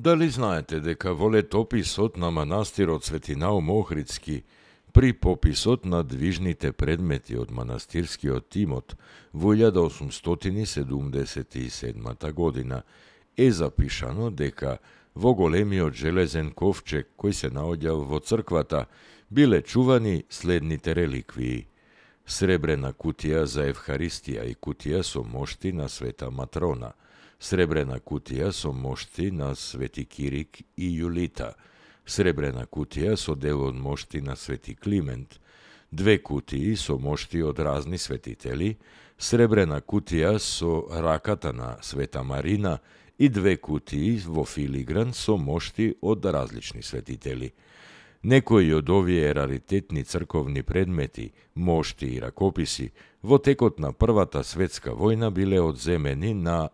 Дали знаете дека во летописот на манастирот Свети Наум Охридски, при пописот на движните предмети од манастирскиот тимот во 1877 година е запишано дека во големиот железен ковчег кој се наоѓал во црквата биле чувани следните реликвии: сребрена кутија за Евхаристија и кутија со мошти на Света Матрона, сребрена кутија со мошти на Свети Кирик и Јулита, сребрена кутија со дел од мошти на Свети Климент, две кутии со мошти од разни светители, сребрена кутија со раката на Света Марина и две кутии во филигран со мошти од различни светители. Некои од овие раритетни црковни предмети, мошти и ракописи во текот на Првата светска војна биле одземени на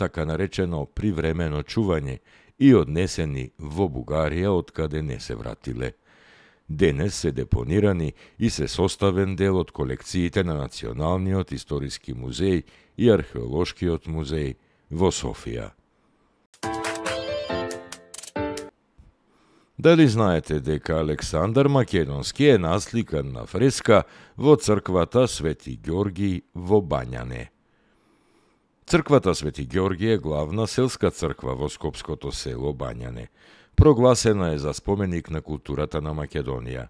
така наречено привремено чување и однесени во Бугарија, од каде не се вратиле. Денес се депонирани и се составен дел од колекциите на Националниот историски музеј и Археолошкиот музеј во Софија. Дали знаете дека Александар Македонски е насликан на фреска во црквата Свети Ѓорги во Бањане? Црквата Свети Ѓорги е главна селска црква во скопското село Бањане. Прогласена е за споменик на културата на Македонија.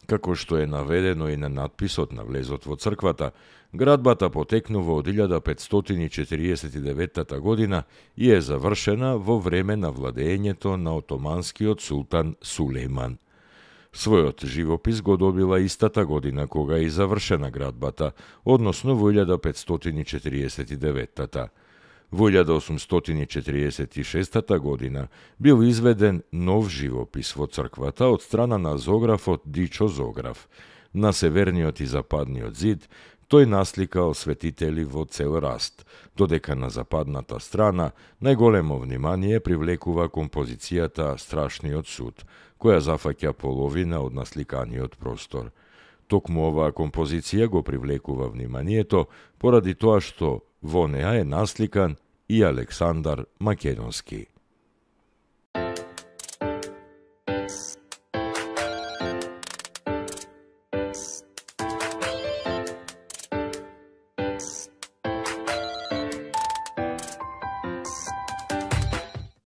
Како што е наведено и на надписот на влезот во црквата, градбата потекнува од 1549 година и е завршена во време на владеењето на отоманскиот султан Сулејман. Својот живопис го добила истата година кога е завршена градбата, односно во 1549. Во 1846 година бил изведен нов живопис во црквата од страна на зографот Дичо Зограф. На северниот и западниот зид тој насликал светители во цел раст, додека на западната страна најголемо внимание привлекува композицијата Страшниот суд, која зафаќа половина од насликаниот простор. Токму оваа композиција го привлекува вниманието поради тоа што во неа е насликан и Александар Македонски.